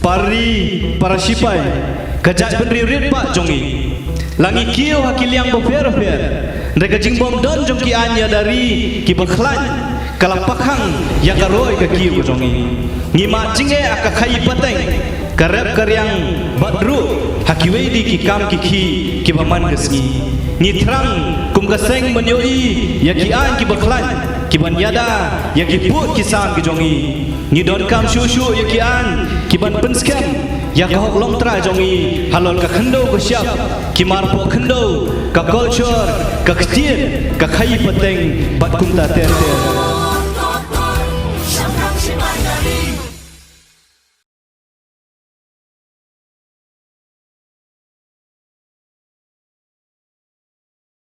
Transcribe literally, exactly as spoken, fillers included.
Para ri, para shipai, ka jaitbynriew rit bah jong ngi. La ngi kiew ha ki liang bapher bapher, hynrei ka jingbym don jong ki aiñ ïa da ri kiba khlaiñ ka la pakhang ïa ka roi ka kiew ka jong ngi. Ngi mad jingeh ha ka khaii pateng, ka rep ka riang bad ruh ha kiwei de ki kam ki khih kiba man ka sngi. Ngi thrang kum ka seng ban ïohi ïa ki aiñ kiba khlaiñ kiban ïada ïa ki pud ki sam ki jong ngi. Ngi donkam shuh shuh ïa ki aiñ kiban pynskhem ïa ka hok longtrai jong ngi halor ka khyndew ka shyiap, ki marpoh khyndew, ka culture, ka ktien, ka khaii pateng bad kumta ter ter.